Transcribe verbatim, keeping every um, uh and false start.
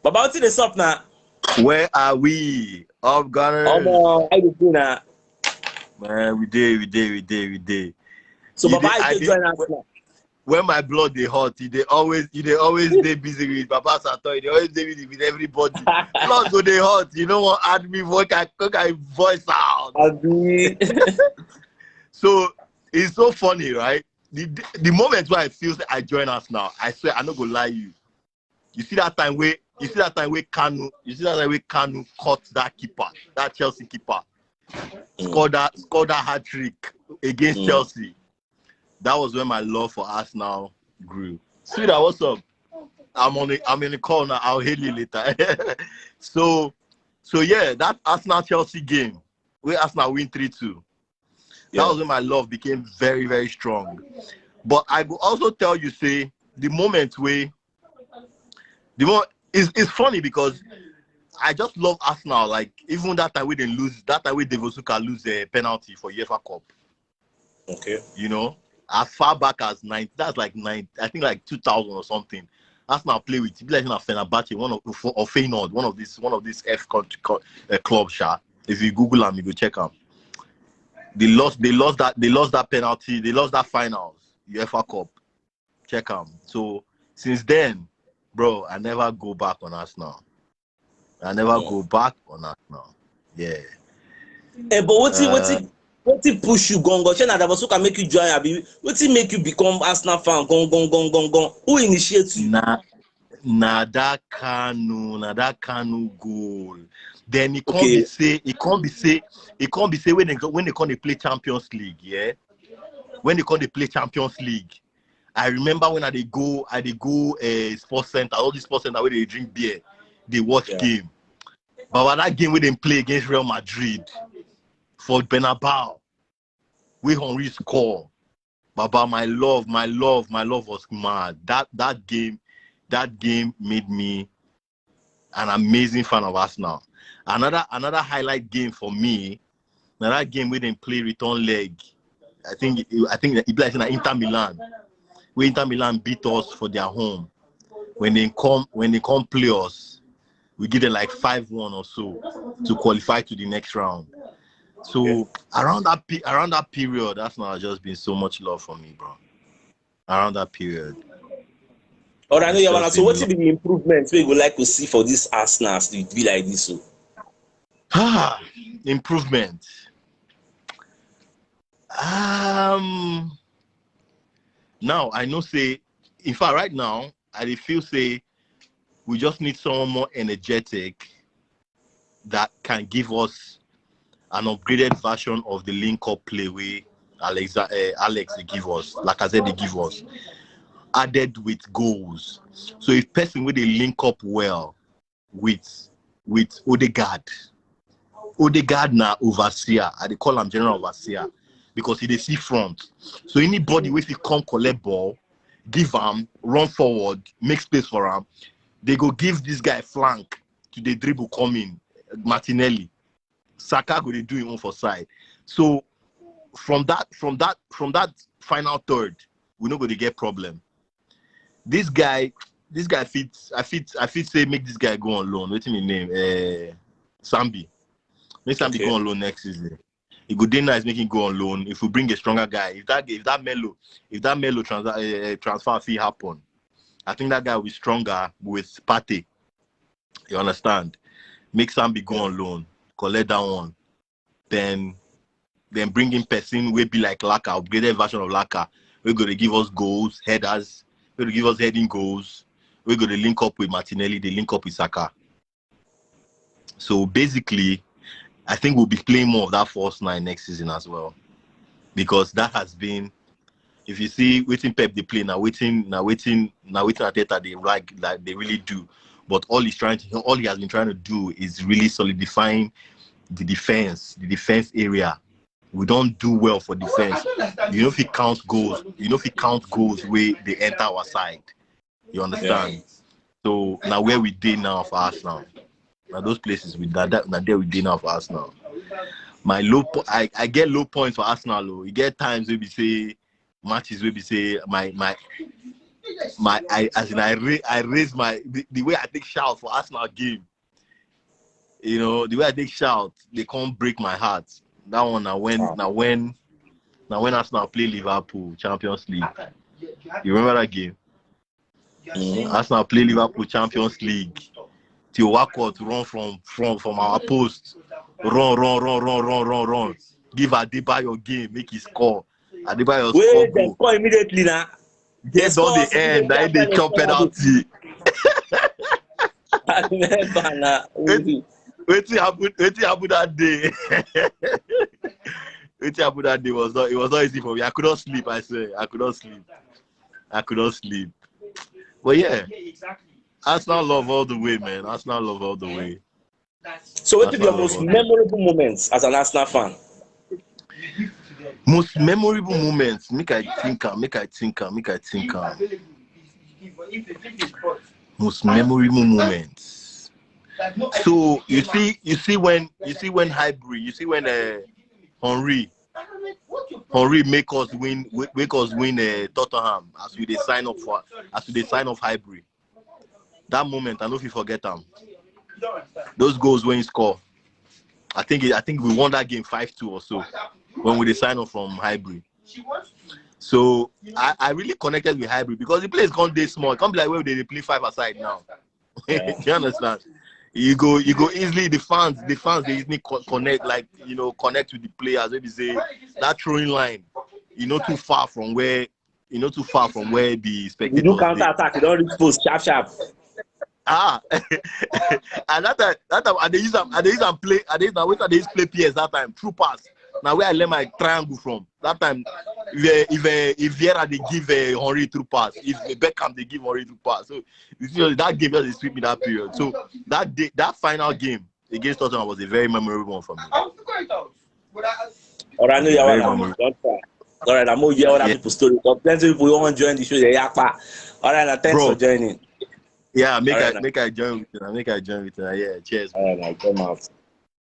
Baba, wetin dey sup na? Where are we? Up Gunners. Omo, how you do na? Man, we dey, we dey, we dey, we dey. So You Baba, dey- I I dey dey- join us now. When my blood dey hot, you dey always, you dey always dey busy with Baba Sato. You dey always dey busy with everybody. Blood go dey hot. You know what? Add me, work, I cook, I voice out. Abi. So it's so funny, right? The the moment where I feel say I join us now, I swear I no go lie you. You see that time where you see that time where Kanu, you see that time where Kanu caught that keeper, that Chelsea keeper, scored that scored that hat trick against Mm. Chelsea. That was when my love for Arsenal grew. See that, what's up? I'm on the I'm in the call now. I'll hail you later. So so yeah, that Arsenal Chelsea game where Arsenal win three two. Yeah. That was when my love became very, very strong. But I go also tell you, say, the moment where the moment it's, it's funny because I just love Arsenal. Like, even that time we didn't lose, that time we Devosuka lose a penalty for UEFA Cup. Okay. You know, as far back as nine, that's like nine, I think like two thousand or something. Arsenal play with, be like na Fenerbahce, one of for or Feyenoord, one of these one of these F country co- uh, club, sha. If you Google them, you go check them. They lost, they lost that, they lost that penalty, they lost that finals, UEFA Cup. Check them. So since then, bro, I never go back on Arsenal. I never Yeah. go back on Arsenal. Yeah. Eh, but wetin Uh, wetin wetin push you gongo? Shey na Devosuka make you join, abi wetin make you become Arsenal fan? Gon gon gon gon gon. Who initiate you? Na na that Kanu, na that Kanu goal. Then it can't Okay. be say it can't be say it can't be say when they go- when they come they play Champions League, yeah. When they come they play Champions League, I remember when I they go I they go uh, Sports Center, all these Sports Center where they drink beer, they watch Yeah. game. But that game where they play against Real Madrid for Bernabeu, we Henry score. Baba, my love, my love, my love was mad. That that game, that game made me an amazing fan of Arsenal. Another another highlight game for me, another game we didn't play return leg. I think it- I think it be like na Inter Milan. Where Inter Milan beat us for their home. When they come when they come play us, we give them like five one or so to qualify to the next round. So around that pe- around that period, Arsenal has just been so much love for me, bro. Around that period. Or I know It's you want just so been wetin be the improvement wey you go like to see for this Arsenal as e be like this? So Ah, improvement. Um, now I know say, in fact, right now I dey feel say we just need someone more energetic that can give us an upgraded version of the link-up play wey Alexa, uh, Alex dey give us, Lacazette dey give us, added with goals. So if person wey dey link up well with with Odegaard, Odegaard na overseer. I dey call am general overseer because he dey see front. So anybody wey fit come collect ball, give am, run forward, make space for am, they go give this guy flank to the dribble coming, Martinelli. Saka go dey do him own for side. So from that from that from that final third, we no go dey get problem. This guy, this guy fit I fit I fit say make this guy go on loan. Wetin him name? Uh, Sambi. Make Sambi Okay. Go on loan next season. It go dey nice make him go on loan. If we bring a stronger guy, if that if that Melo, if that Melo transfer uh, transfer fee happen, I think that guy will be stronger with Partey. You understand? Make Sambi go on loan, collect that one, then then bring in person wey be like Laka, upgraded version of Laka, wey go dey give us goals, headers, wey go give us heading goals, wey go dey link up with Martinelli, dey link up with Saka. So basically, I think we'll be playing more of that false nine next season as well, because that has been, if you see wetin Pep dey play now, wetin now wetin now wetin Arteta dey like like they really do, but all he's trying to all he has been trying to do is really solidifying the defense, the defense area. We don't do well for defense. You know if he count goals, you know if he count goals where they enter our side. You understand? So now where we dey now for Arsenal? Now those places we that, that now there we dey now for Arsenal. My low po- I, I get low points for Arsenal. Oh. You get times we be say matches we be say my my my I as in I ra- I raise my the, the way I take shout for Arsenal game. You know, the way I take shout, they can't break my heart. That one now when Wow. now when now when Arsenal play Liverpool Champions League. You remember that game? Mhm. Arsenal play Liverpool Champions League. Theo Walcott run from from from our post, run run run run run run run, give Adebayor game, make he score. Adebayor Wey score dem goal. Score immediately na. Game don Score dey end, na him dey after chop score. Penalty. I remember na. Wetin happen? Wetin happen that day? Wetin happen that day was not. It was not easy for me. I could not sleep. I swear, I could not sleep. I could not sleep. But yeah, Arsenal love all the way, man. Arsenal love all the way. So what is your Arsenal most love all. Memorable moments as an Arsenal fan? Most memorable moments. Make I think am. Make I think am. Make I think am. Most memorable moments. So you see, you see when you see when Highbury, you see when uh, Henry, Henry make us win, make us win uh, Tottenham as we dey sign up for as we dey sign up Highbury. That moment I no fit forget am. Those goals when he score, I think it, I think we won that game five two or so when we dey sign up from Highbury. So I, I really connected with Highbury because the place can't dey small. It can't be like where they dey play five aside now. Yeah. You understand? You go you go easily the fans the fans they easily co- connect like you know connect with the players. Maybe say that throwing line, you know, too far from where you know too far from where the You do spectators. counter Dey. Attack. You don't reach post sharp sharp. Ah, and that time, that time, I dey use am, I dey use am play, I dey use am. Wetin I dey use play P S that time? Through pass. Now where I learn my triangle from. That time, if uh, if uh, if Vieira dey give uh, Henry through pass, if Beckham dey give Henry through pass, so you see that game just dey sweet me that period. So that day, that final game against Tottenham was a very memorable one for me. All right, no, you're Very welcome. memorable. Don't try. All right, I'm gonna hear other Yeah. People's story. But plenty of people want to join the show. They yakpa. All right, now thanks Bro. For joining. Yeah, make All I right, now. Make I join with you. Make I join with you. Yeah, cheers. All right, now come out.